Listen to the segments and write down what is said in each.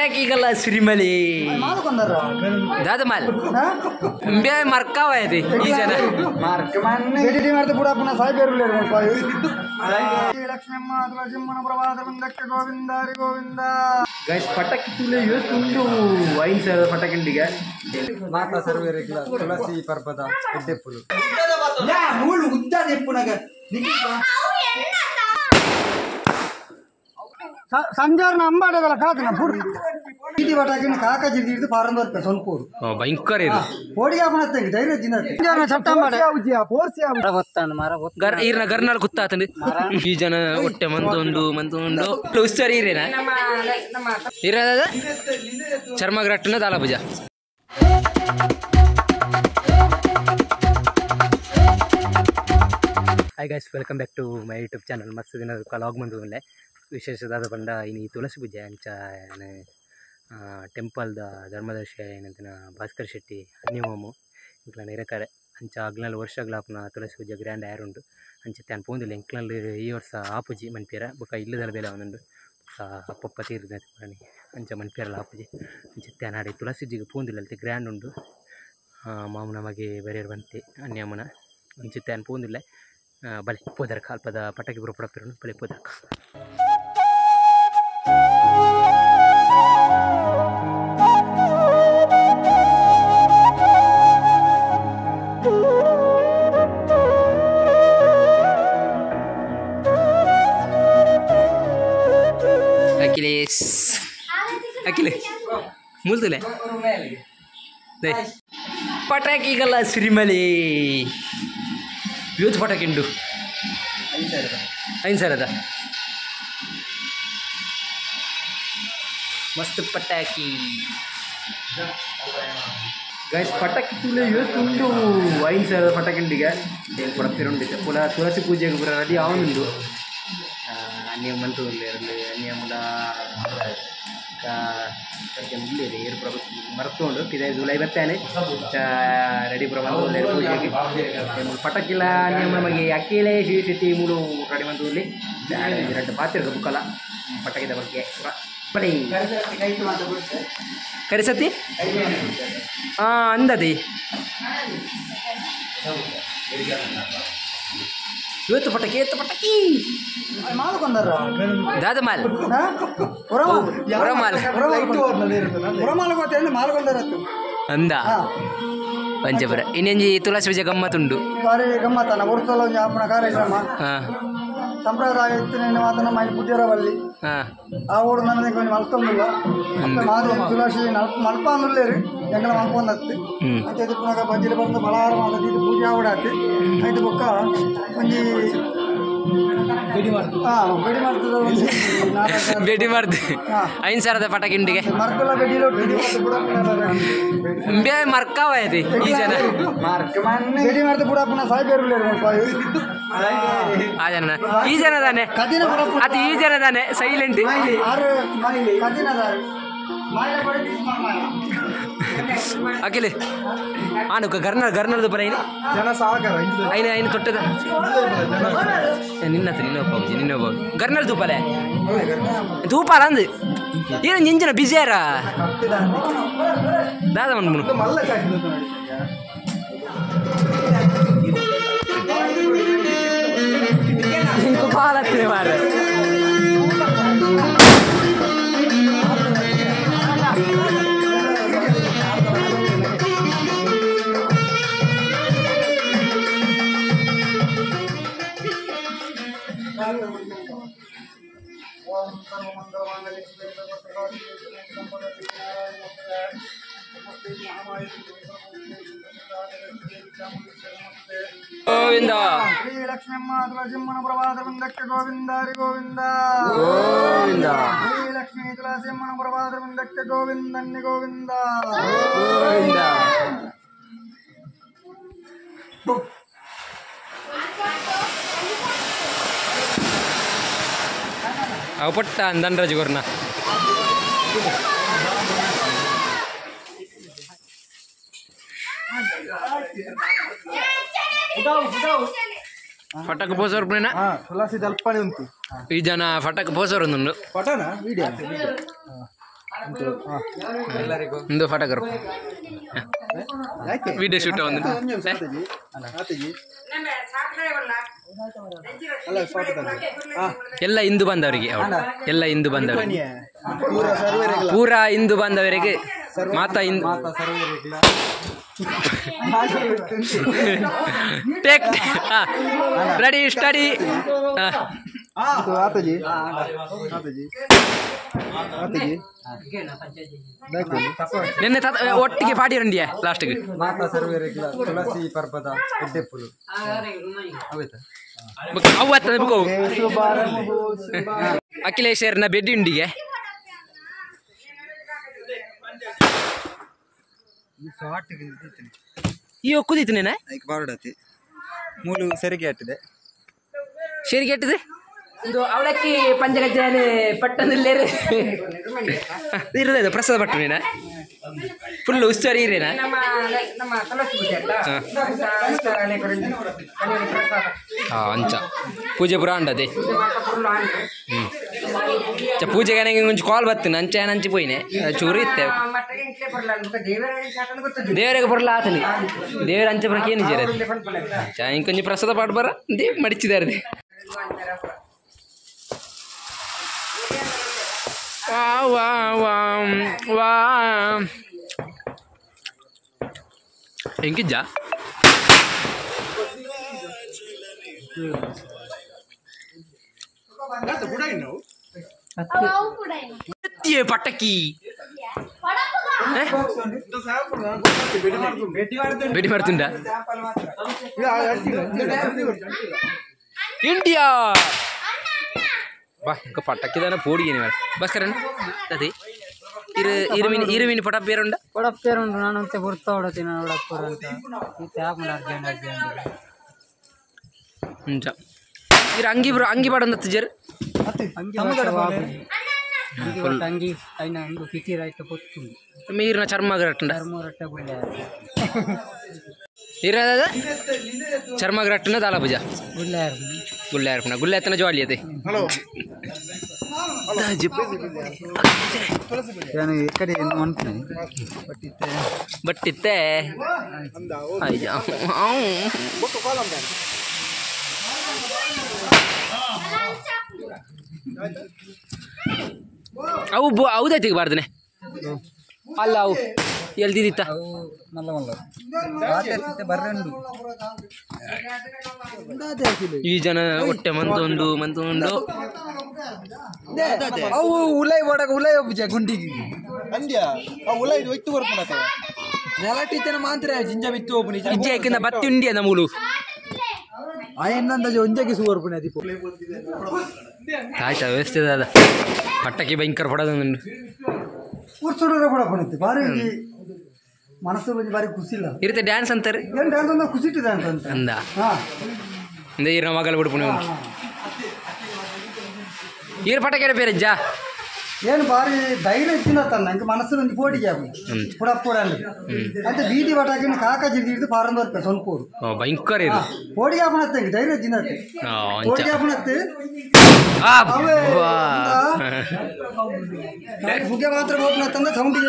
ಪಟಾಕಿಗಲ್ಲ ಸಿರಿಮಲಿ ದಾದ ಮಾಲ್ ಬೇ ಮರ್ಕಾವ ಇದೆ ಈ ಜನ ಗೈಸ್ ಪಟಾಕಿ ತುಲೆ ಇವತ್ತುಂಡು ವೈನ್ ಸರ್ ಪಟಾಕಿಂಡಿಗೆ ಮಾತಾ ಸರ್ವೇರಿಗ್ಲ ತುಳಸಿ ಪರ್ಬದ ಎಡ್ಡೆಪ್ಪುಲು ಮೂಳು ಉದ್ದ ದೆಪ್ಪುನಗ ಸಂಜಾರ್ನ ಅಂಬಾಡದಲ್ಲ ಕಾಕನ ಪುರ್ ಇಡಿ ಪಟಾಕಿನ ಕಾಕ ಜಿಡ್ದು ಪಾರಂದೋರ್ಪೆ ಸೊನ್ಪೂರು ಭಯಂಕರ ಇದು ಓಡಿಗೆ ಹಾಪನ ಧೈರ್ಯ ಜಿನ ಸಂಜಾರ್ನ ಚಟ್ಟಂಬಾಡೆ ಗರ್ ಈರ್ನ ಗರ್ನಾಲ್ ಗುತ್ತಾತಂದು ಈ ಜನ ಹೊಟ್ಟೆ ಮಂತೊಂಡು ಮಂತೊಂಡು ಉಸ್ತಾರಿ ಈರೇನಾ ಈರದ ಚರ್ಮಗ್ರಟ್ಟನ ದಾಲ ಪೂಜಾ. Hi guys, welcome back to my YouTube channel. ಮಸ್ತ್ ದಿನ ಲಾಗ್ ಬಂದು ವಿಶೇಷದಾದ ಪಂಡ ಇನ್ನು ಈ ತುಳಸಿ ಪೂಜೆ ಅಂಚ ಟೆಂಪಲ್ದ ಧರ್ಮದರ್ಶಿ ಏನಂತನ ಭಾಸ್ಕರ್ ಶೆಟ್ಟಿ ಅನ್ಯಮು ಇಂಕ್ಲ ನಿರಕರೆ ಅಂಚ ಅಗ್ಲಲ್ಲಿ ವರ್ಷಗ್ಲಾಪನ ತುಳಸಿ ಪೂಜೆ ಗ್ರ್ಯಾಂಡ್ ಆಯರುಂಡು ಅಂಚ ತಾನು ಪೋಂದಿಲ್ಲ ಇಂಕ್ಲಲ್ಲಿ ಈ ವರ್ಷ ಆಪುಜಿ ಮನ್ಪಿಯರ ಬೊಕ್ಕ ಇಲ್ಲದಲ್ಲ ಬೇಲೆ ಒಂದುಂಡು ಅಪ್ಪಪ್ಪ ತೀರ್ದ ಅಂಚ ಮನ್ಪಿಯರಲ್ಲ ಆಪುಜಿ ಅಂಚ ತಾನು ತುಳಸಿ ಜಿಗೆ ಪೋಂದಿಲ್ಲ ಅಲ್ತೆ ಗ್ರ್ಯಾಂಡ್ ಉಂಡು ಮಾಮನ ಮಗೆ ಬೇರೆಯವರು ಬಂತೆ ಅನ್ಯಮ್ಮನ ಅಂಚ ತಾನು ಪೋಂದಿಲ್ಲ ಬಲೆ ಪೋದರ್ಕ ಅಲ್ಪದ ಪಟಾಕಿ ಬರೋ ಪಡಪಿರೋನು ಬಲೆ ಪೋದರ್ಕ. ಅಖಿಲೇಶ್ ಅಖಿಲೇಶ್ ಮುಲ್ತಲೆ ಪಟಾಕಿಗಲ್ಲ ಸಿರಿಮಲಿ ಇವತ್ತು ಪಟಾಕಿ ಉಂಡು ಐದು ಸಾವಿರದ ಮಸ್ತ್ ಪಟಾಕಿ. ಗೈಸ್ ಪಟಾಕಿ ತುಲೆ ಇವತ್ತುಂಡು ಐದು ಸಾವಿರದ ಪಟಾಕಿಂಡಿಗೆ ಪಡಪಿರುಂಡು ಪುನಃ ತುಳಸಿ ಪೂಜೆಗೆ ಪೂರ ರೆಡಿ ಆವನುಂಡು ಅನ್ಯ ಮಂತು ಅನ್ಯಮುಲ ಏರು ಪೂರ ಮರ್ತುಂಡು ಪಿದ ಜುಲೈ ಬತ್ತಾನೆ ರೆಡಿ ಪೂರ ಮಂತು ಪೂಜೆಗೆ ಪಟಾಕಿಲ ಅನ್ಯಮ ನಮಗೆ ಅಕ್ಕಿಲೆ ಶೆಟ್ಟಿ ಮೂಲು ರೆಡಿ ಮಂತು ಎರಡು ಪಾತ್ರೆ ಬುಕ್ಕಲ್ಲ ಪಟಾಕಿದ ಬಗ್ಗೆ ಪೂರ ಬಳಿ ಕರಿಸತಿ ಹಾಂ ಅಂದದಿ ಇವತ್ತು ಪಟಾಕಿ ಇವತ್ತು ಪಟಾಕಿ ದಾದ ಮಾಲ್ ಅಂದ ಪಂಚಪುರ ಇನ್ನೊಂಜಿ ತುಳಸಿ ಪೂಜೆ ಗಮ್ಮತ್ತುಂಡು ಬಾರಿ ಗಮ್ಮತ್ತನ ಒರ್ತಲ ಒಂಜಿ ಆಪುನ ಕಾರ್ಯಕ್ರಮ ಸಂಪ್ರದಾಯ ಇತ್ತಿನ ಮಾತ ನಮ್ಮ ಪೂಜಾರವಲ್ಲಿ ಆ ಓಡು ನನ್ನ ಒಂಜಿ ಮಲ್ತೊಂದುಲ್ಲ ಮಾದ ತುಳಸಿ ಮಲ್ಪಾನುಲ್ಲೇರು ಎಂಗಳ ಮಲ್ಪೊಂದತ್ತು ಅಂಚ ಪುನಗ ಬಜ್ಜಿಲು ಬಂದು ಫಲಹಾರ ಮಾತದ್ದು ಇದು ಪೂಜೆ ಆವಡಾತಿ ಐದು ಬೊಕ್ಕ ಒಂಜಿ ಬೆಡಿ ಮಾಡ್ತದೆ ಬೆಡಿ ಮಾಡ್ದು ಐದು ಸಾವಿರದ ಪಟಾಕಿಂಡಿಗೆ ಮರ್ಕುಲ ಬೆಡಿಲು ಬೇ ಮರ್ಕಾವ ಇದೆ ಈ ಜನ ಬೆಡಿ ಮಾಡ್ದು ಪುಡಪ್ಪನ ಸಾಯ್ಬೇರು ಆ ಜನ ಈ ಜನ ತಾನೆ ಅದು ಈ ಜನ ತಾನೆ ಸೈಲೆಂಟ್ ಅಖಿಲ್ ಆನು ಗರ್ನಲ್ ಗರ್ನಲ್ದು ಬರ ಐನ ಐನ ತೊಟ್ಟದ ನಿನ್ನ ನಿನ್ನ ಒಬ್ಬ ನಿನ್ನ ಒಬ್ಬ ಗರ್ನಲ್ ತೂಪಾಲೆ ತೂಪಾಲ ಅಂದು ಏನು ಇಂಜಿನ ಬಿಸಿಯಾರ ದಾದ ಮನ್ಮುನು ಕಾಲತ್ತೆ ಮಾರ್ರೆ. ಗೋವಿಂದ ಶ್ರೀ ಲಕ್ಷ್ಮೀಮ್ಮ ತುಳಸಿಮ್ಮನ ಪ್ರಭಾತ ಬೃಂದಕ್ಕೆ ಗೋವಿಂದ ಹರಿ ಗೋವಿಂದ ಗೋವಿಂದ ಶ್ರೀ ಲಕ್ಷ್ಮೀ ತುಳಸಿಮ್ಮನ ಪ್ರಭಾತ ಬೃಂದಕ್ಕೆ ಗೋವಿಂದನ್ನಿ ಗೋವಿಂದ ಗೋವಿಂದ. ಅವು ಪಟ್ಟ ಅಂದನ್ರಾಜ್ ಗುರ್ನ ಫಟಕ್ ಪೋಸೋರ್ ಪುಣೆನ ತುಳಸಿ ದಲ್ಪಣಿ ಉಂಟು ಈ ಜನ ಫಟಕ್ ಪೋಸೋರ್ ಒಂದುಂಡು ಪಟನ ವಿಡಿಯೋ ಇಂದು photographer video shoot ಒಂದು ಎಲ್ಲ ಹಿಂದೂ ಬಂದವರಿಗೆ, ಎಲ್ಲ ಹಿಂದೂ ಬಂದವರಿಗೆ, ಪೂರಾ ಹಿಂದೂ ಬಂದವರಿಗೆ ಮಾತಾ ಹಿಂದೂ take ready study. ನಿನ್ನೆ ಒಟ್ಟಿಗೆ ಪಾಡಿ ರಂಡಿಯ ಲಾಸ್ಟ್ಗೆ ಮಾತಾ ಸರ್ವೇರಿಗ್ಲ ತುಳಸಿ ಪರ್ಬದ ಎಡ್ಡೆಪ್ಪುಲು ಅಖಿಲೇಶ್ವರನ ಬೆಡ್ಡಿ ಉಂಡಿಗೆ ಈ ಒಕ್ಕುದಿತ್ತು ನೇನ ಬಾರುಡತಿ ಮೂಲು ಸರಿಗೆ ಅಟ್ಟಿದೆ ಸರಿಗೆ ಅಟ್ಟಿದೆ ಇದು ಅವಲಕ್ಕಿ ಪಂಚಗಜ್ಜಾನೆ ಪಟ್ಟದಲ್ಲೇರು ಇರೋದು ಪ್ರಸಾದ ಪಟ್ಟು ನೀನ ಫುಲ್ ಉಸ್ತುವಾರಿ ಇರೇನಾ? ಹಾಂ ಅಂಚ ಪೂಜೆ ಪುರ ಅಂಡದೆ. ಹ್ಞೂ ಪೂಜೆಗೆ ನಂಗೆ ಒಂಚು ಕಾಲ್ ಬರ್ತೀನಿ ಅಂಚೆ ಅಂಚೆ ಪೋಯಿನೆ ಚೂರು ಇತ್ತೆ ದೇವರಿಗೆ ಬರಲ್ಲ ಆತನಿ ದೇವರ ಅಂಚೆ ಬರಕ್ಕೆ ಏನು ಜೀರ ಇಂಕೊಂಚ ಪ್ರಸಾದ ಪಾಡು ಬರ ದೇವ್ ಮಡಿಚಿದ್ದಾರೆ. ವಾ ವಾ ವಾ ವಾ ಎಂಕಿಜ್ಜ ಪಟಕಿ ಬೆಡಿ ಮಾಡ್ತುಂಡ ಇಂಡಿಯಾ ಬಾ ఇంకా ಪಟಕಿದಾನ ಪೋಡಿಗೆ ನೀವು ಭಾಸ್ಕರಣ್ಣ ಅದೇ ಇರು ಇರುಮಿನಿ ಇರುಮಿನಿ ಪೊಡಪ್ ಬೇರುಂಡ ಪೊಡಪ್ ಬೇರುಂಡು ನಾನು ಅಂತ ಬರ್ತಾ ಹೊಡತೀನಿ ನಾನು ಹೊಡಪ್ ಅಂತ ಈ ಆಪುಂಡು ಅರ್ಜೆಂಟ್ ಅರ್ಜೆಂಟ್ ಅಂಚ ಇರು ಅಂಗಿ ಬ್ರೋ ಅಂಗಿ ಬಾಡೊಂದು ಜರ್ ಅಂಗಿ ಅಂಗಿ ಐನ ಅಂಗು ಕಿಟಿರ ಐತ ಪೊತ್ತುಂಡು ಮೀರಿನ ಚರ್ಮ ಗರಟ್ಟುಂಡ ಚರ್ಮ ರಟ್ಟ ಗುಳ್ಳೆ ಇರದ ಚರ್ಮ ಗರಟ್ಟುನ ದಾಲ ಪೂಜ ಗುಳ್ಳೆ ಗುಳ್ಳೆ ಅರ್ಪಣ ಗುಳ್ಳೆ ಎತ್ತನ ಜೋಲಿ ಅದೇ ಹಲೋ ನಾನು ಈ ಕಡೆ ಅನ್ತೀನಿ ಬಟ್ಟಿತ್ತೆ ಬಟ್ಟಿತ್ತೆ ಅಯ್ಯ ಅವು ಹೌದೈತಿ ಬಾರ್ದನೆ ಅಲ್ಲ ಅವು ಎಲ್ದಿದ್ದಿತ್ತ ಮಲ್ಲ ಮಲ್ಲ ಬರ್ರೆ ಈ ಜನ ಹೊಟ್ಟೆ ಮಂತೊಂಡು ಮಂತೊಂಡು ಅವು ಉಲೈ ಒಡಗ ಉಲೈ ಒಬ್ಬ ಗುಂಡಿಗೆ ಅಂದ್ಯ ಆ ಉಲೈ ಒಯ್ತು ಬರ್ಪುಣ ನೆಲಟಿತ್ತನ ಮಾತ್ರ ಜಿಂಜ ಬಿತ್ತು ಒಬ್ಬ ನಿಜ ಇಜ್ಜೆ ಯಾಕಂದ ಬತ್ತಿ ಉಂಡಿಯ ನಮೂಲು ಆಯನ್ನಂದಾಜು ಒಂಜೆಗೆ ಸುವರ್ಪುಣೆ ದೀಪ ಆಯ್ತಾ ವ್ಯವಸ್ಥೆ ಅದ ಪಟ್ಟಕ್ಕೆ ಭಯಂಕರ ಪಡೋದು ಉರ್ಸುಡ್ರೆ ಪಡಪುಣೆ ಬಾರಿ ಮನಸ್ಸು ಬಾರಿ ಖುಷಿ ಇಲ್ಲ ಇರುತ್ತೆ ಡ್ಯಾನ್ಸ್ ಅಂತಾರೆ ಏನು ಡ್ಯಾನ್ಸ್ ಅಂದ್ರೆ ಖುಷಿ ಇಟ್ಟಿದೆ ಅಂತ ಅಂತ ಅಂದ ಹಾಂ ಇಂದ ಈರ ಮಗಲ್ ಬಿಡ್ಪುಣೆ ಈರು ಪಟಕೆ ಬೇರೆ ಜಾ ಏನು ಬಾರಿ ಧೈರ್ಯ ಇತ್ತಿನ ತನ್ನ ನಂಗೆ ಮನಸ್ಸು ಒಂದು ಪೋಟಿಗೆ ಪುಡಪ್ಪುಡ ಅಂತ ಬೀದಿ ಪಟಾಕಿನ ಕಾಕ ಜಿಡ್ದು ಹಿಡಿದು ಪಾರಂದು ಬರ್ತಾರೆ ಸೊನ್ಪೂರು ಭಯಂಕರ ಇದು ಪೋಡಿಗೆ ಹಾಪಣತ್ತೆ ಧೈರ್ಯ ಜಿನ್ನತ್ತೆ ಪೋಡಿಗೆ ಹಾಪಣತ್ತೆ ಪುಗ್ಗೆ ಮಾತ್ರ ಹೋಗ್ನತ್ತಂದ್ರೆ ಸೌಂಡ್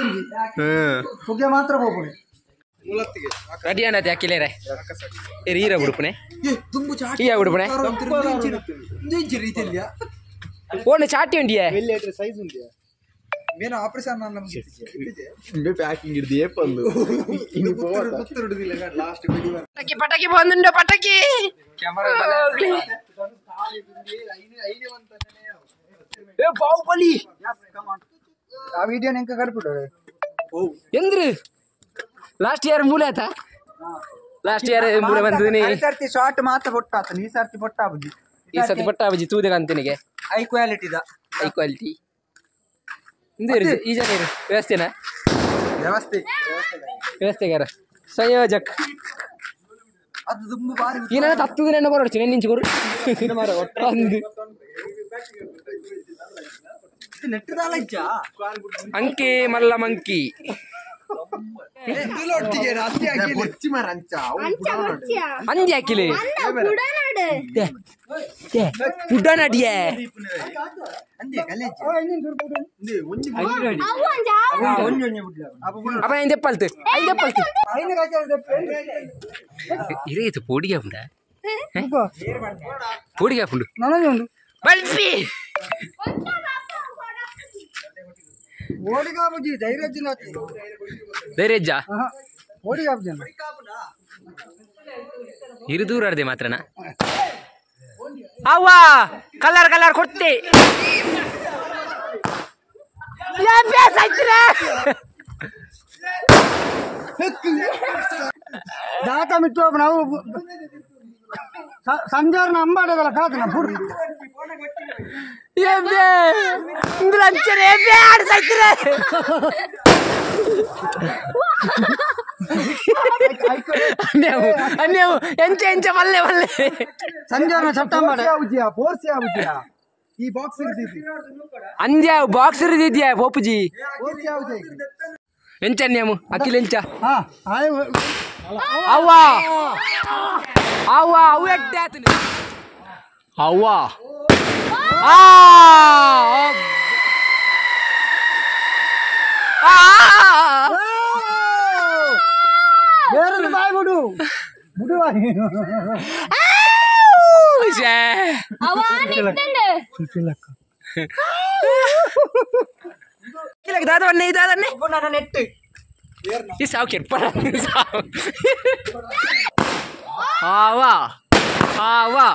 ಪುಗ್ಗೆ ಮಾತ್ರ ಹೋಗ್ಬಿಡಿ ರೆಡಿ ಅಣ್ಣ ಯಾಕಿಲ್ಲ ಈರ ಬಿಡ್ಪುಣೆ ಈಯ ಬಿಡ್ಪುಣೆ ಓಣ ಚಾಟಿ ಉಂಡಿಯೇ ಸೈಜ್ ಉಂಡಿಯಾ ಮೇನ ಆಪರೇಷನ್ ಪಟಕಿ ಪಟಕಿ ಬಂದುಂಡ ಪಟಕಿ ಏ ಬಾಹುಬಲಿ ಆ ವಿಡಿಯೋ ನೆಂಕ ಕರ್ಪಿಡೋರೆ ಎಂದ್ರಿ ಲಾಸ್ಟ್ ಇಯರ್ ಮೂಲೆ ಆತ ಲಾಸ್ಟ್ ಇಯರ್ ಮೂಲೆ ಬಂದಿದ್ದೀನಿ ಈ ಸರ್ತಿ ಶಾರ್ಟ್ ಮಾತ್ರ ಬೊಟ್ಟ ಈ ಸರ್ತಿ ಬೊಟ್ಟ ಬುಜ್ಜಿ ಈ ಸರ್ತಿ ಬೊಟ್ಟ ಬುಜ್ಜಿ ತೂದೆ ಅಂತಿನಿಗೆ high quality the high quality ಇಂದು ಈ ಜನ ಇರು ವ್ಯವಸ್ಥೆನಾ ವ್ಯವಸ್ಥೆ ವ್ಯವಸ್ಥೆಗಾರ ಸಂಯೋಜಕ್ ಅದು ತುಂಬ ಬಾರಿ ಏನಾರ ತತ್ತದ ನೆನ ಕೊರಡ್ಚು ನೆನ್ನಿಂಚು ಕೊರು ಅಂದು ನೆಟ್ಟದಾಲ ಇಚ್ಚ ಅಂಕಿ ಮಲ್ಲ ಮಂಕಿ ಅಂಜಿ ಹಾಕಿಲಿ ಪುಡ್ಡನಡಿಯೇ ಅಪ್ಪ ಏನು ದೆಪ್ಪಲ್ತು ಐದು ದೆಪ್ಪಲ್ತು ಇರೇತು ಪೋಡಿಗೆ ಉಂಡ ಪೋಡಿಗೆ ಉಂಡು ನನಗೆ ಬಲ್ಪಿ ಓಡಿಗಾಬುಜಿ ಧೈರ್ಯ ಧೈರ್ಯಜ್ಜ ಓಡಿಗಾಬುಜಿ ಇರು ದೂರ ಆಡ್ದೆ ಮಾತ್ರನಾ ಅವ್ವ ಕಲರ್ ಕಲರ್ ಕೊಡ್ತೆ ದಾತ ಮಿಟ್ಟು ನಾವು ಸಂಜಾರನ ಅಂಬಾಡದಲ್ಲ ಕಾತನ ಪುಡಿ ಎಂಚ ಎಂಚ ಮಲ್ಲೆ ಮಲ್ಲೆ ಸಂಜಾರನ ಚಟ್ಟ ಅಂಬಾಡೆ ಫೋರ್ಸ್ ಯಾವುದಿಯಾ ಈ ಬಾಕ್ಸ್ ಅಂದ್ಯ ಬಾಕ್ಸ್ ಇದ್ಯಾ ಪೋಪುಜಿ ಎಂಚ ಅನ್ಯಾಮು ಅಖಿಲ್ ಎಂಚ ಹಾ ಅವ್ವ ಅವ್ವ ಅವು ಎಡ್ಡೆ ಆತನು ಅವ್ವ ಆ ಬೇರೆ ಬಾಯ್ ಬಿಡು ಬಿಡು ದಾದವನ್ನೇ ಇದಾದನ್ನೇ ಈ ಸಾವು ಕೆರ್ಪರ ಸಾವು ಆವಾ ಆವಾ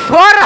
ಪೋರ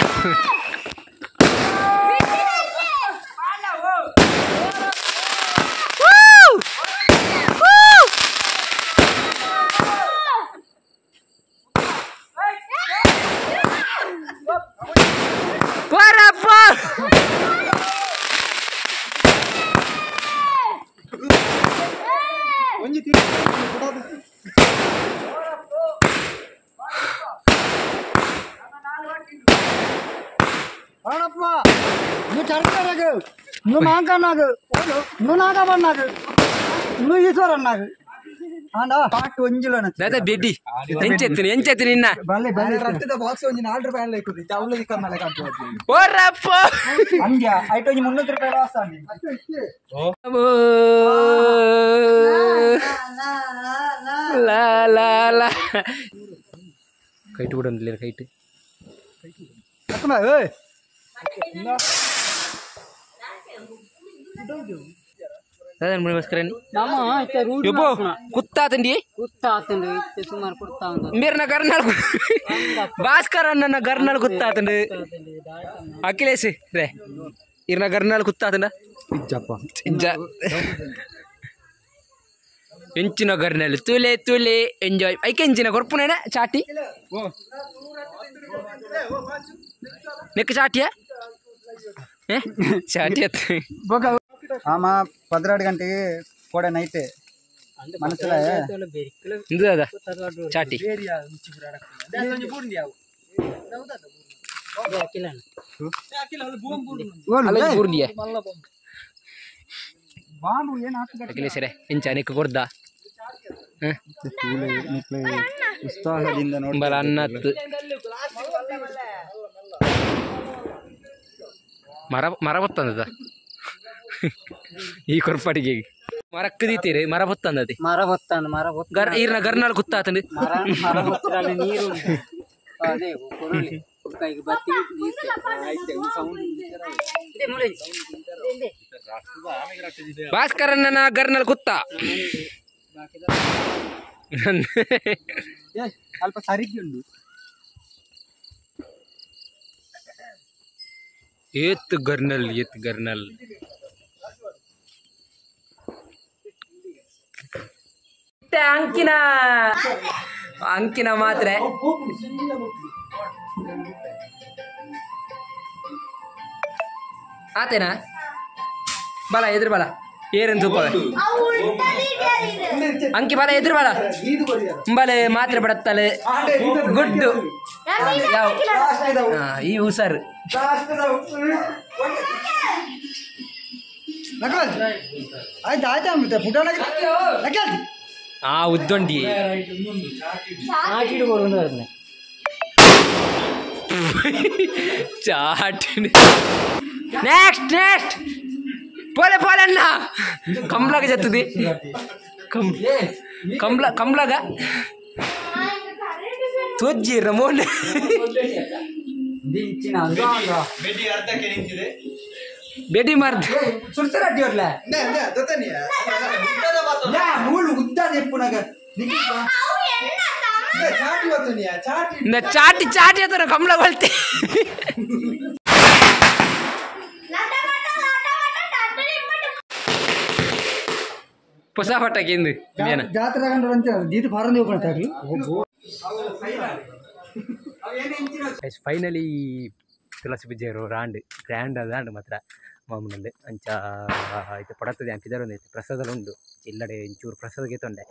ಅಣ್ಣಪ್ಪ నువ్వు చర్చకు నువ్వు మాంకన్నాకు నువ్వు నాగమన్నాకు నువ్వు ఈశ్వర్ అన్నాకు ಪಾಟ್ ಒಂಜಿಲ ದಾದಾ ಬೆಡ್ಡಿ ಎಂಚೆತ್ತಿನ ಎಂಚೆತ್ತಿನ ಇನ್ನ ಬಲ್ಲೆ ಬಲ್ಲೆ ರಟ್ಟದ ಬಾಕ್ಸ್ ಒಂಜಿ 4 ರೂಪಾಯಿ ಅಲ್ಲ ಇಕ್ಕುದು ಅವಳು ದಿಕ್ಕ ಮೇಲೆ ಕಾಣ್ತದೆ ಓರಪ್ಪ ಹಂಗೆ ಐಟ್ ಒಂಜಿ 300 ರೂಪಾಯಿ ಲಾಸ್ ಆಂಡಿ ಲಾ ಲಾ ಲಾ ಕೈಟ್ ಬಿಡಂದಿಲ್ಲ ಕೈಟ್ ಏಯ್ ಕುತ್ತಾತಂಡಿ ಮೇರ್ನ ಗರ್ನಾಳ್ ಭಾಸ್ಕರ್ ಅಣ್ಣನ ಗರ್ನಾಳ್ ಕುತ್ತಾತಂಡು ಅಖಿಲೇಶ್ ರೇ ಇರ್ನ ಗರ್ನಾಳ್ ಕುತ್ತಾತಂಡ ಇಜ್ಜ ಎಂಚಿನ ಗರ್ನಾಳ್ ತುಲೆ ತುಲೆ ಎಂಜಾಯ್ ಐಕೆ ಎಂಚಿನ ಕೊರ್ಪುನೇನ ಚಾಟಿ ನೆಕ್ ಚಾಟಿಯ ಚಾಟಿ ಅತ್ತ ಆಮ 12 ಗಂಟೆಗೆ ಕೊಡೆ ನೈಟ್ ಮನಸ್ಸಲ್ಲ ಇಂದು ದಾದಾ ಚಾಟಿ ಅಖಿಲೇಶರೇ ಇಂಚ ನಿಕ್ ಕೊರ್ದ ಉತ್ಸಾಹದಿಂದ ಬಲ ಅನ್ನತ್ತು ಮರ ಮರ ಬತ್ತಂದದ ಈ ಕೊರ್ಪಾಟಿಗೆ ಮರಕ್ಕೆ ದೀತೀರಿ ಮರ ಬತ್ತಂದತಿ ಮರ ಬತ್ತಾನ ಮರ ಬತ್ತ ಗರ್ ಈರ್ನ ಗರ್ನಾಲ್ ಕುತ್ತಾತಂದು ಮರ ಮರ ಬತ್ತರಲ್ಲಿ ನೀರು ಅದೇ ಕೊರಳಿ ಕೈಗೆ ಬತ್ತಿ ಭಾಸ್ಕರನ್ನ ಗರ್ನಾಲ್ ಕುತ್ತ ಅಲ್ಪ ಸರಿಗೆ ಉಂಡು ಏತ್ ಗರ್ನಲ್ ಏತ್ ಗರ್ನಲ್ ಅಂಕಿನ ಅಂಕಿನ ಮಾತ್ರೆ ಆತೇನಾ ಬಲ ಎದುರು ಬಲ ಏರನ್ ತೂಪವೆ ಅಂಕಿ ಬಾಲ ಎದುರು ಬಾಲ ಉಂಬಾಲೆ ಮಾತ್ರೆ ಬಡತ್ತಲೆ ಗುಡ್ಡು ಯಾವ ಈ ಹುಷಾರು ಆಯ್ತು ಆಯ್ತು ಅನ್ಬಿಟ್ಟೆ ಪುಟಾಣ ಆ ಉದ್ದೊಂಡಿ ಚಾಟ್ ನೆಕ್ಸ್ಟ್ ನೆಕ್ಸ್ಟ್ ಪೋಲೆ ಪೋಲೆ ಅಣ್ಣ ಕಂಬ್ಲಾಗ ಜತ್ತದಿ ಕಂಬ್ಲ ಕಂಬ್ಲಾಗ ತೋಜ್ಜಿ ರಮೋನ್ ಬೇಟಿ ಮಾರ್ದ ಚಾಟಿ ಚಾಟಿ ಹತ್ರ ಕಂಬ್ಲ ಬಲ್ತೆ ಹೊಸ ಪಟಾಕಿ ಇಂದು ಇದೇನ ಜಾತ್ರೆ ತಗೊಂಡ್ರು ಅಂತ ದೀತ ಫಾರನ್ ಹೋಗ್ತಾರೆ ಫೈನಲಿ ತುಳಸಿ ಪೂಜೆಯರು ರಾಂಡ್ ಗ್ರ್ಯಾಂಡ್ ಅದಾಂಡ್ ಮಾತ್ರ ಮಾಮೂನಲ್ಲಿ ಅಂಚ ಇತ್ತೆ ಪಡತದೆ ಅಂಪಿದಾರ ಒಂದು ಐತೆ ಪ್ರಸಾದ ಉಂಡು ಇಲ್ಲಡೆ ಒಂಚೂರು ಪ್ರಸಾದ ಗೆತ್ತೊಂಡೆ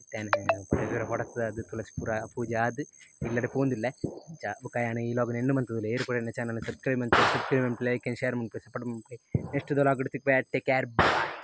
ಇತ್ತೇನೆ ಪಡಪೂರ ಪಡತದ ಅದು ತುಳಸಿ ಪೂರ ಪೂಜೆ ಆದ್ ಇಲ್ಲಡೆ ಪೋಂದಿಲ್ಲ ಅಂಚ ಬೊಕ ಯಾನ್ ಈ ಲಾಗ್ ಎಣ್ಣು ಮಂತುದಿಲ್ಲ ಏರು ಕೂಡ ಚಾನಲ್ ಸಬ್ಸ್ಕ್ರೈಬ್ ಮಂತ್ ಸಬ್ಸ್ಕ್ರೈಬ್ ಮನ್ಪುಲೆ ಲೈಕ್ ಆ್ಯಂಡ್ ಶೇರ್ ಮನ್ಪುಲೆ ಸಪೋರ್ಟ್ ಮನ್ಪುಲೆ ನೆಕ್ಸ್ಟ್ ದೊಲ ತಿಕ್ವೆ ಟೇಕ್ ಕೇರ್ ಬಾಯ್.